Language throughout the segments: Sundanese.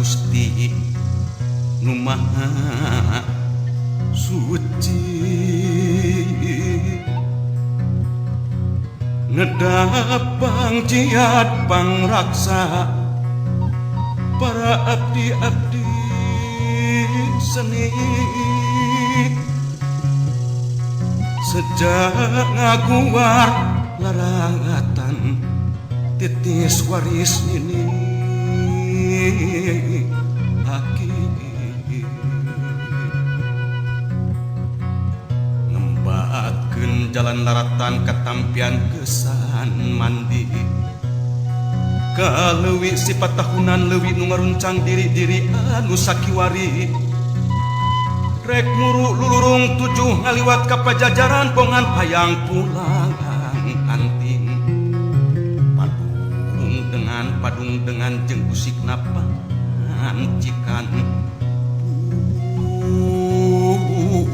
Gusti nu Maha Suci ngedapang jiat pangraksa para abdi-abdi seni sejak ngaguar larangatan titis waris ini aki ngembatkeun jalan laratan katampian kesan mandi kaleuwi sifat tahunan leuwi nu ngaruncang diri-diri anu sakiwari rek muru lulurung tujuh ngaliwat ka pajajaran bongan hayang pulang anting padung dengan jeung usikna pancikan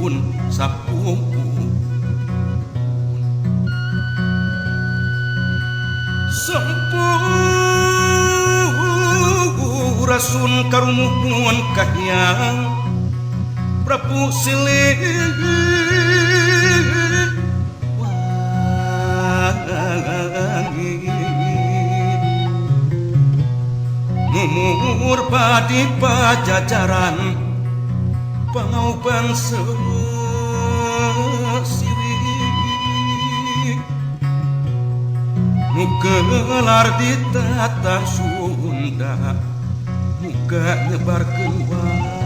pun sapuun Sempurasun karumuhun kahiyang Prabu Siliwangi mumur padi pajajaran pangauban siwi nu gelar di tatar Sunda muga nyebarkeun.